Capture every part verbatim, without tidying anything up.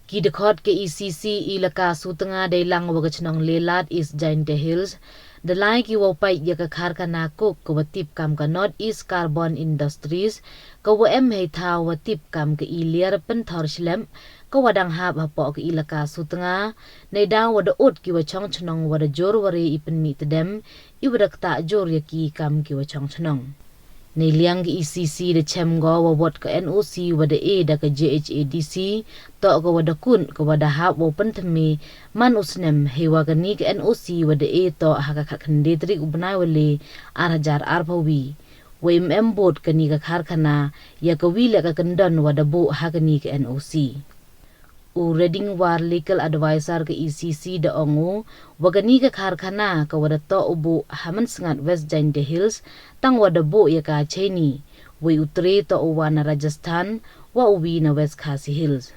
Ki dkhot ka E C C elaka Sutnga deilang wa ka chnong Lelat, East Jaintia Hills, da lai ki wow pait ya ka karkhana coke ka wa tip kam ka North East Carbon Industries, ka wa em hei thaw wa tip kam ka Iliar Pynthor Slem, ka wa dang hap hapoh ka elaka Sutnga, neidaw wa da ut ki wa chong chnong wa da jur wa re i pynmih tdem, i wa da ktah jur ya ki kam ki wa chong chnong. Neiliang ka E C C da chem ko wa wot ka N O C wa da e da ka J H A D C, toh ka wa da kut ka wa da hap wow pynthymme man u snem, hei wa kani ka N O C wa da e toh ha ka khatkhyndai tarik u bnai wa le ar hajar arphaw wi. Wa im em bud kani ka karkhana ya ka wi le ka kyndon wa da buh ha kani ka N O C. U Redingwar, Legal Advisor ka E C C, da ong u wa kani ka karkhana ka wa da toh u buh ha Mynsngat, West Jaintia Hills, tang wa da buh ya ka cheini, wei u tre toh u wa na Rajasthan, wa u wi na West Khasi Hills.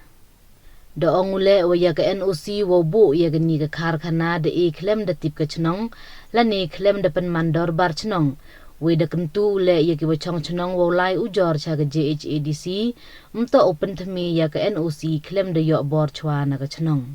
Da ong u le wa ya ka N O C wow buh ya kani ka karkhana da e khlem da tip ka chnong, lane khlem da pynman dorbar chnong, wei da kyntu u le ya ki wa chong chnong wow lai ujor cha ka J H A D C, ym toh u pynthymme ya ka N O C khlem da yoh bor chwa na ka chnong.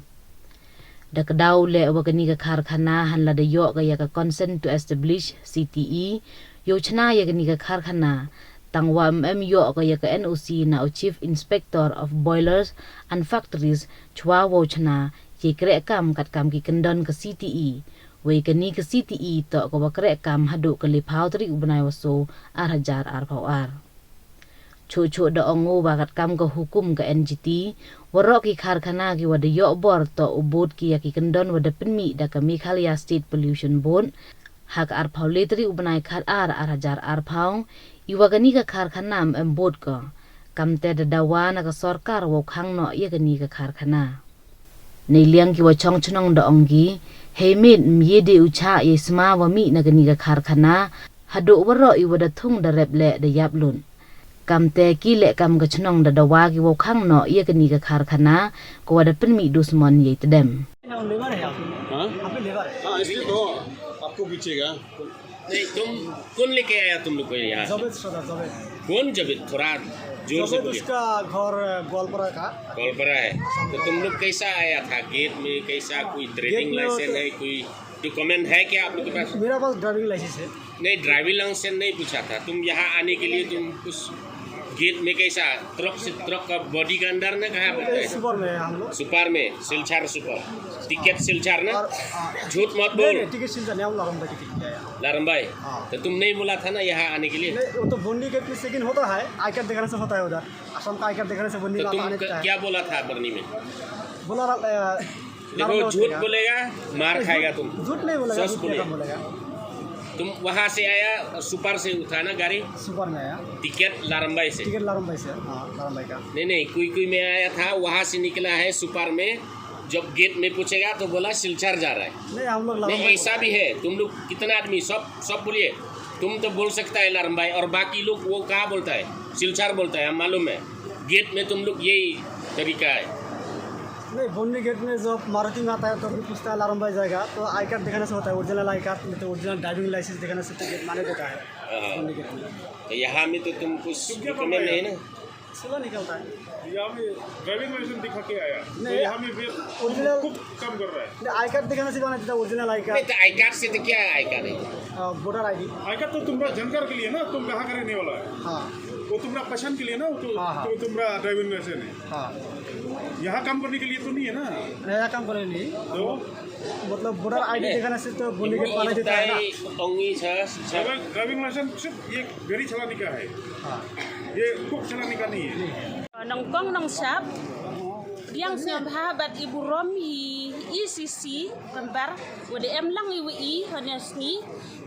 Da kdaw u le wa kani ka karkhana hanla da yoh ka ya ka Consent to Establish, C T E, yow chna ya kani ka karkhana, tang wa ym em yoh ka ya ka N O C na u Chief Inspector of Boilers and Factories chwa wow chna yei kreh kam katkam ki kyndon ka C T E. Wei kani ka C T E toh ka wa kreh kam haduh ka lephaw tarik u bnai wa so ar hajar arphaw ar. Chuh chuh da ong u wa katkam ka hukum ka N G T, waroh ki karkhana ki wa da yoh bor toh u bud ki ya ki kyndon wa da pynmih da ka Meghalaya State Pollution Board ha ka arphaw le tarik u bnai khatar ar hajar arphaw, i wa kani ka karkhana ym em bud ko. Kamte da dawa na ka sorkar wow khang noh ya kani ka karkhana. Neiliang ki wa chong chnong da ong ki, hei miet ym ye de u chah yei sma wa mih na kani ka karkhana, haduh waroh i wa da thung da rep le da yap lut. Kamte ki le kam ka chnong da dawa ki wow khang noh ya kani ka karkhana ka wa da pynmih dusmon yei tdem. हाँ? हाँ, इसलिए तो आपको पूछेगा। नहीं, तुम, कौन लेके आया तुम लोग को यहाँ से? जावेद सर, जावेद। कौन जावेद? थोड़ा जोर से बोलिए। उसका घर गोलपारा का। गोलपारा है। तो तुम लोग कैसा आया था? गेट में कैसा, कोई ट्रेडिंग लाइसेंस है, कोई डॉक्यूमेंट है क्या आप लोग के पास? मेरा पास ड्राइविंग लाइसेंस है। नहीं, ड्राइविंग लाइसेंस नहीं पूछा था। तुम यहाँ आने के लिए तुम कुछ गेट में कैसा, ट्रक से, ट्रक का बॉडी का अंदर ना, कहाँ पे है? सुपर में है हम लोग। सुपर में, सिलचर सुपर। टिकट सिलचर ना? और, हाँ। झूठ मत बोल। नहीं, नहीं, टिकट सिलचर नहीं, हम लारंबाई टिकट किया है। लारंबाई? हाँ। तो तुम नहीं बोला था ना यहाँ आने के लिए? नहीं, वो तो बोनी गेट में चेकिंग होता है, आई कार्ड दिखाने से होता है उधर। असम का आई कार्ड दिखाने से बोनी तो तुम आने देता है। क्या बोला था बरनी में? बोला, अ, देखो, झूठ बोलेगा, मार खाएगा तुम। झूठ नहीं बोलेगा, सच बोलिए। तुम वहां से आया, सुपर से उठा ना गाड़ी? सुपर में आया। टिकट लारंबाई से? टिकट लारंबाई से, हाँ, लारंबाई का। नहीं, नहीं, कुई कुई में आया था, वहां से निकला है सुपर में। जब गेट में पूछेगा तो बोला सिलचर जा रहा है। नहीं, हम लोग नहीं, लारंबाई। ऐसा भी है, तुम लोग कितना आदमी, सब, सब बोलिए। तुम तो बोल सकता है लारंबाई, और बाकी लोग वो कहाँ बोलता है? सिलचर बोलता है, हम मालूम है। गेट में तुम लोग यही तरीका है। नहीं, बोनी गेट में जब मारुति में आता है तो भी पूछता है लारंबाई जाएगा, तो आई कार्ड दिखाने से होता है, ओरिजिनल आई कार्ड, नहीं तो ओरिजिनल ड्राइविंग लाइसेंस दिखाने से टिकट माने देता है। हाँ। बोनी गेट में। तो यहाँ में तो तुम कुछ डॉक्यूमेंट नहीं है ना? सिला निकलता है। यहाँ में ड्राइविंग लाइसेंस दिखा के आया, तो नहीं, यहाँ में भी ओरिजिनल कुक काम कर रहा है। नहीं, आई कार्ड दिखाने से माने देता है, ओरिजिनल आई कार्ड। नहीं, तो आई कार्ड से तो क्या आई कार्ड है? अ, वोटर आईडी। आई कार्ड तो तुम्हारा जानकार के लिए ना, तुम कहाँ का रहने वाला है। हाँ। वो तुम्हारा पहचान के लिए ना, वो तो, हाँ, हाँ। तो तुम्हारा ड्राइविंग लाइसेंस है। हाँ। यहाँ काम करने के लिए तो नहीं है ना? नहीं, यहाँ काम करने नहीं। तो? मतलब वोटर आईडी दिखाने से तो बोनी गेट माना जाता है ना? ड्राइविंग, ड्राइविंग लाइसेंस सिर्फ ये गाड़ी चलाने का है। हाँ। ये कुक चलाने का नहीं है। Nongkong nongsap, riang sngewbha bad i burom i E C C, member, wa da em lang i wa i, ha ne sngi,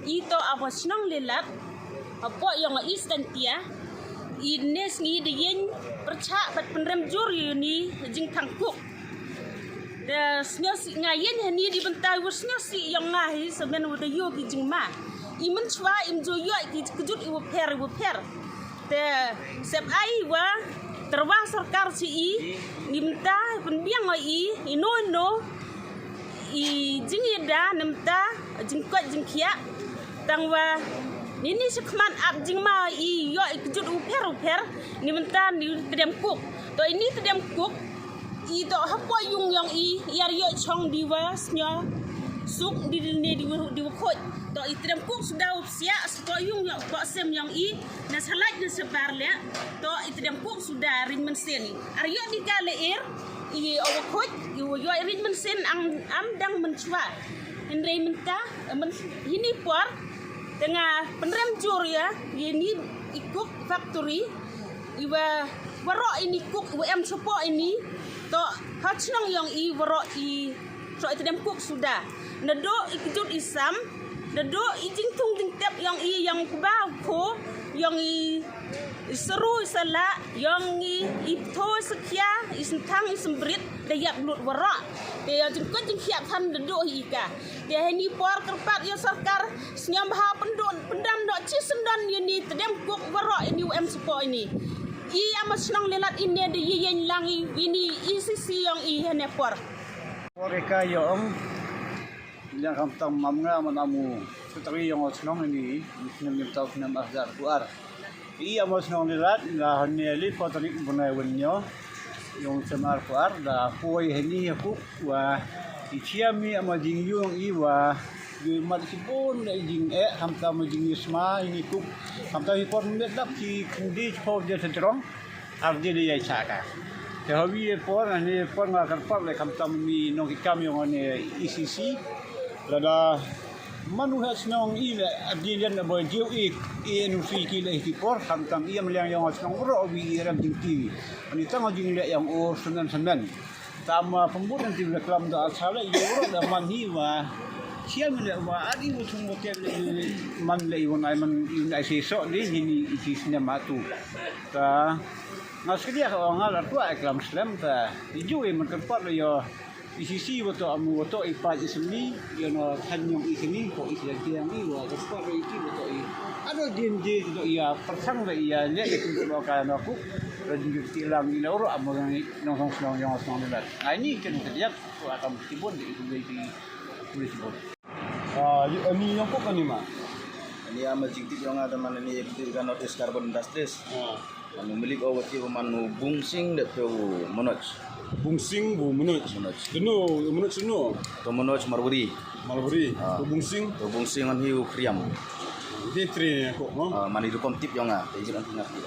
i toh a wa chnong Lelat, hapoh yong East Jaintia, i ne sngi da yen pyrchah bad pynrem jur ya ini jingthang coke. Te sngewsih nga yen hani di bynta wa sngewsih yong nga hi, sa men wa da yoh ki jingma. I mynchwa im ju yoh ki kjut i wa pher, i wa pher. Te sep ai wa tyrwa sorkar chi i, ni mynta pynbiang o i, i no, i no, i jingida ni mynta, jingkoit jingkhiah, tang wa, ni ni shikman ap jingma i yoh i kjut u pher u pher, ni mynta ni tdem coke. To ini tdem coke, I toh hapoh yung yong i, i ar yoh chong di wa snyo suk di di ne di wa, di wa khot. Toh i tdem kuk suda u psiah, hapoh yung yong, hapoh sem yong i, na salaj na sabar le, toh i tdem kuk suda rin men sen. Ar yoh di ka le ir, i o wa khot, i wa yoh rin men sen ang am dang men chwa. Hynrei mynta, eh, men, hini por, tengah pynrem jur ya, ya ni i kuk factory, i wa, waroh ini kuk, i wa em support ini, toh, ha chnong yong i waroh i, toh i tdem kuk suda. Naduh i kjut i sam, naduh i jingthung jingtep yong i, yong kba ko, yong i, i seru i sala, yong i, i tho i sekhia, i sentang i sembrit, da yap lut waroh. Te ya jingkut jingkhiah than naduh i ka. Te hini por kyrpad ya sorkar, sngam ha pyndon, pyndam doh chi syndon ya ni tdem kuk waroh ini wa em support ini. I ama chnong Lilat ini da yeng lang i ini E C C yong i hane por. Por i ka yong, ya kam tam mam nga man amu, kutri yong chnong ini, ni snem yong tau snem ar hajar kuar. I ama chnong Lilat, la hane li por tarik bunai wen yo, yong sem ar kuar, da poi hini ya kuk, wa i chiam i ama jingyung i wa, yu mat chibun da i jing e, hamta ma jing i sma, ini kuk, hamta i por met lap chi khyndai chi por je setrong, ar je de ya chaka. Te hawi e por, ani por nga kyrpad le khamtam mi nong ki kam yong ani E C C. Lada man u ha chnong i le, ar je jan ba jiu i, i nu fi ki le ki por, khamtam i am liang yong chnong ro wi i ram jing ti. Ani tang jing le yong o semen semen. Tam, ah, pembut nanti le klam da asal le, yo ro da man hi wa. Chiam le wa, adi wa chung wa te le, man le i wa nai man, i nai si so di, hini i si snem atu. Ta, nga sedia ka nga la tua e klam slem ta. I ju i man kyrpad le yo. I si si wa to amu wa to i pa i semi, yo no than yong i semi, ko i sila tiang i wa kyrpad le i ki wa to i. Ado din di to i ya, persang le i ya, le i kin ko ka no ku. Rajin di ti lang i la ro amu yang i nong song song yong song le la. Ai ni ken ke dia ko atam tibun di i ku le di ku le tibun. Ah, yu, ani yong kok ani ma? Ani ama jingtip yong nga da man ani jingtip ka North East Carbon Industries. Ah. Anu milik o wati u man u Bungsing da pe u Manoj. Bungsing bu Manoj. Manoj. Deno, Manoj deno? To Manoj Marwari. Marwari. Ah. To Bungsing? To Bungsing an hi u Kriam. Ite tri ni kok, no? Ah, mani rukom tip yong nga, te jin an hi nga tip.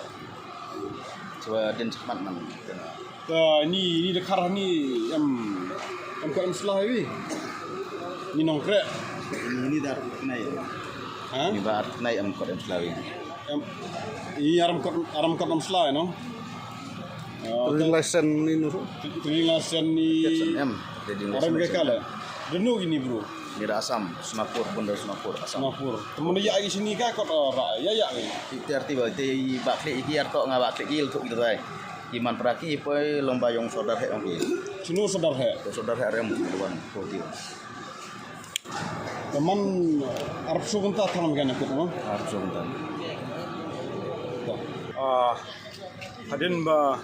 Chwa den chakmat man. Ta ni, ni da khar ni em, em ko em sla wi. Ni nong kre. Ni, ni da ar knai. Ha? Ni ba ar knai em ko em sla wi. Em, i aram ko, aram ko em sla, no? Ah, trading license ni nu. Trading license ni. Em, trading license. Aram ke kala. Denu ini, bro. Ni da Assam, Sonapur, Bundar Sonapur, Assam. Sonapur. Temen ya agi sini ka kot ora, ya, ya, ni. Ti arti ba, te i ba klik iki ar to nga ba klik il to kita tai. Iman peraki poi lomba yong sordar he yong ki. Sino sordar he? To sordar he rem wan poti. Temen arpsu bynta thanam kan aku, no? Arpsu bynta. Ah, hadin ba,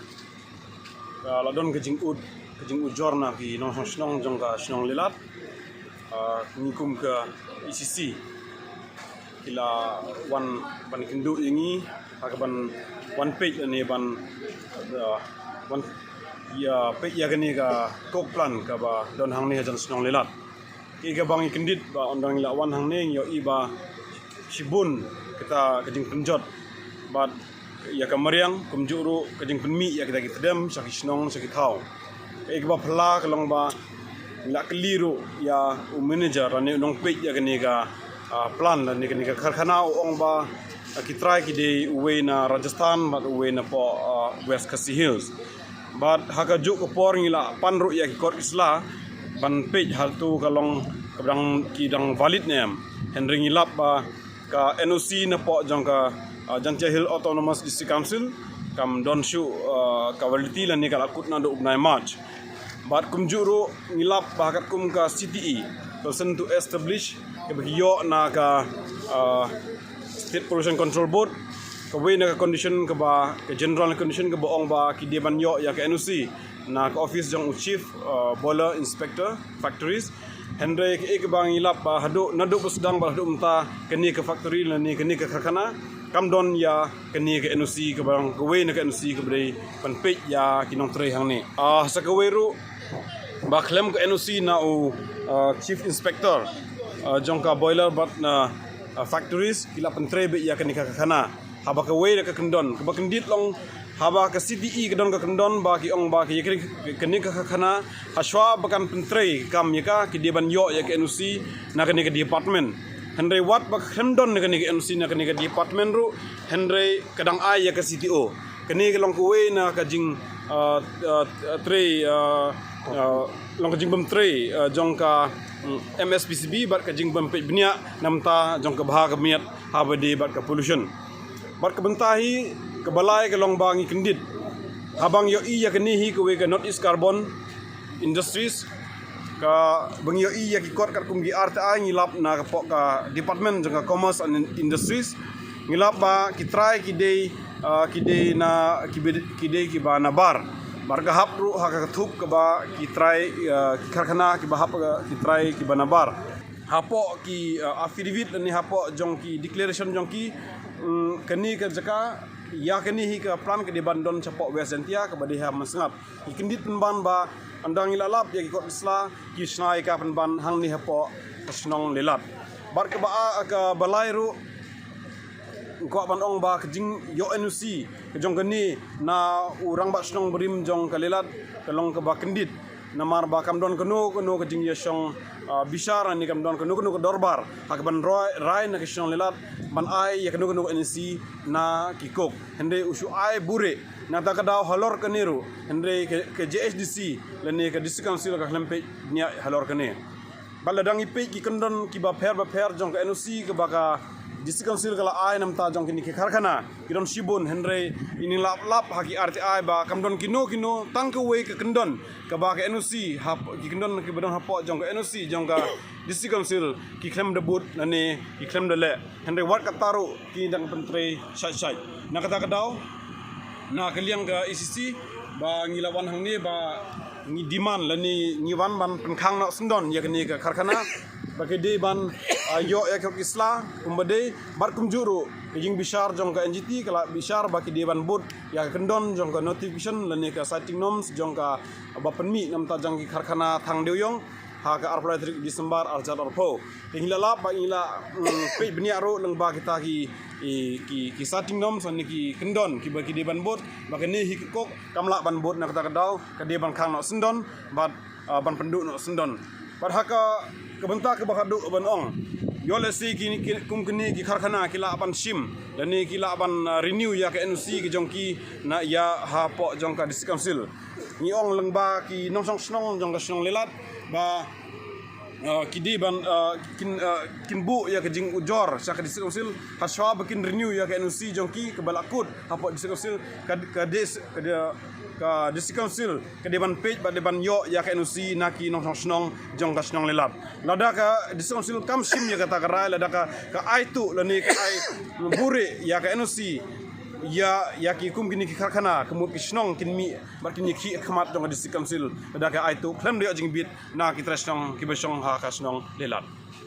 ah, la don ka jingud, ka jingujor na ki nong shnong jong ka shnong Lilat. Ah, ngi kum ka E C C. Ki la wan ban kynduh ya ngi, ha ka ban wan peit ya ni ban, ah, wan, ya peit ya kani ka coke plant ka ba don hangne ha jan shnong Lilat. Ki ka bang i kyndit ba ong dang i la wan hangne ngi yoh i ba shibun kita ka jingpynjot. Bad ya ka mariang, kumjuh ruh ka jingpynmih ya kita ki tdem, sha ki shnong, sha ki thaw. Ka i ka ba phylla ka long ba, la kylli ruh ya u manager, lane u nongpeit ya kani ka, ah, plant, lane kani ka karkhana u ong ba, ah, ki trai ki dei uwei na Rajasthan, bad uwei na poh, ah, West Khasi Hills. Bad ha ka juh ka por ngi la pan ruh ya ki kot ki sla, ban peit hatu ka long ka dang ki dang valid ne em. Hynrei ngi lap ba, ka N O C na poh jong ka, ah, Jaintia Hills Autonomous District Council, kam don shuh, ah, ka validity lane ka la kut naduh u bnai March. Bad kumjuh ruh ngi lap ba ha kat kum ka C T E, consent to establish, ka ba ki yoh na ka, ah, State Pollution Control Board, ka wei na ka condition ka ba, ka general condition ka ba ong ba ki dei ban yoh ya ka N O C na ka office jong u Chief, ah, Boiler Inspector Factories. Hynrei ka i ka ba ngi lap ba haduh, naduh ba sdang ba haduh mynta kani ka factory lane kani ka karkhana, kam don ya kani ka N O C kaba kawei na ka N O C kaba dei ban peit ya ki nongtrei hangne. Ah, sa kawei ruh ba khlem ka N O C na u, ah, Chief Inspector, ah, jong ka boiler bad na, ah, factories ki la pyntrei beit ya kani ka karkhana. Haba kawei da ka kyndon, kaba kyndit long, haba ka C T E ka don ka kyndon ba ki ong ba ki ya kani, kani ka karkhana, hashwa ba kan pyntrei kam ya ka, ki dei ban yoh ya ka N O C na kani ka department. Hynrei wat ba khlem don na kani ka N O C na kani ka department ruh, hynrei ka dang ai ya ka C T O. Kani ka long kawei na ka jing, ah, ah, trei, ah, ah, long ka jingbym trei, ah, jong ka, mm, M S P C B bad ka jingbym peit bniah namta jong ka bha ka miat haba dei bad ka pollution. Bad ka bynta hi, kaba lai ka long ba ngi kyndit. Haba ngi yoh i ya kani hi kawei ka North East Carbon Industries, kaba ngi yoh i ya ki kot katkum ki R T I, ngi lap na ka pok ka department jong ka Commerce and Industries. Ngi lap ba ki trai ki dei, ah, ki dei na, ki be-, ki dei kiba na bar. Bad ka hap ruh ha ka thup kaba ki trai, ah, ki karkhana kiba hap, ah, ki trai kiba na bar. Hapoh ki, ah, affidavit lane hapoh jong ki declaration jong ki, mm, kani ka jaka, ya kani hi ka plant ka dei ban don chapoh West Jaintia kaba dei ha Mynsngap. Ki kyndit pynban ba ynda ngi la lap ya ki kot ki sla, ki shna ya ka pynban hangne hapoh ka shnong Lelat. Bad kaba, ah, kaba lai ruh, kwah ban ong ba ka jingyoh N O C ka jong kani na u rangbah shnong barim jong ka Lelat ka long kaba kyndit. Namar ba kam don kano kano ka jingyashong, ah, bishar, ani kam don kano kano ka dorbar ha kaban rai, rai na ka shnong Lelat ban ai ya kano kano ka N O C na ki kok. Hynrei u shu ai buhrieh na kata ka daw halor kani ruh, hynrei ka, ka J H D C lane ka District Council ka khlem peit bniah halor kani. Bad lada ngi peit ki kyndon kiba pher ba pher jong ka N O C kaba ka District Council ka la ai namta jong kini ki karkhana, ki don shibun, hynrei ini lap lap ha ki R T I ba kam don kino kino, tang kawei ka kyndon kaba ka N O C, hap-, ki kyndon kiba don hapoh jong ka N O C jong ka District Council ki khlem da bud lane ki khlem da leh. Hynrei wat kata ruh ki dang pyntrei shait shait. Na kata ka daw, na ka liang ka E C C, ba ngi la wan hangne ba ngi demand lane ngi wan ban pynkhang noh syndon ya kani ka karkhana ba ki dei ban, ah, yoh ya ki sla kumba dei, bad kumjuh ruh ka jingbishar jong ka N G T ka la bishar ba ki dei ban bud ya ka kyndon jong ka notification lane ka siting norms jong ka ba pynmih namta jong ki karkhana thang dewïong ha ka arphew lai tarik December arhajar arphew. Te ngi la lap ba ngi la, mm, peit bniah ruh lyngba kita ki, i, ki, ki siting norms lane ki kyndon kiba ki dei ban bud, ba kani hi ka kok kam lah ban bud na kata ka daw, ka dei ban khang noh syndon bad, ah, ban pynduh noh syndon. Bad ha ka, ka bynta kaba khatduh ban ong, yoh lehse ki, ki, kum kini ki karkhana ki lah ban shim lane ki lah ban, ah, renew ya ka N O C ka jong ki na ya hapoh jong ka District Council. Ngi ong lyngba ki nongshong shnong jong ka shnong Lelat ba, ah, ki dei ban, ah, kin, ah, kin buh ya ka jingujor sha ka District Council hashwa ba kin renew ya ka N O C jong ki kaba la kut hapoh District Council, ka, ka dis-, ka di-, ka District Council ka dei ban peit bad dei ban yoh ya ka N O C na ki nongshong shnong jong ka shnong Lelat. Lada ka District Council kam shim ya kata ka rai, lada ka, ka ai tuh lane ka ai buhrieh ya ka N O C ya, ya ki kum kini ki karkhana, ka mut ki shnong kin mih bad kin ïakhih khmat jong ka District Council, lada ka ai tuh khlem da yoh jingbit na ki trai shnong kiba shong ha ka shnong Lelat.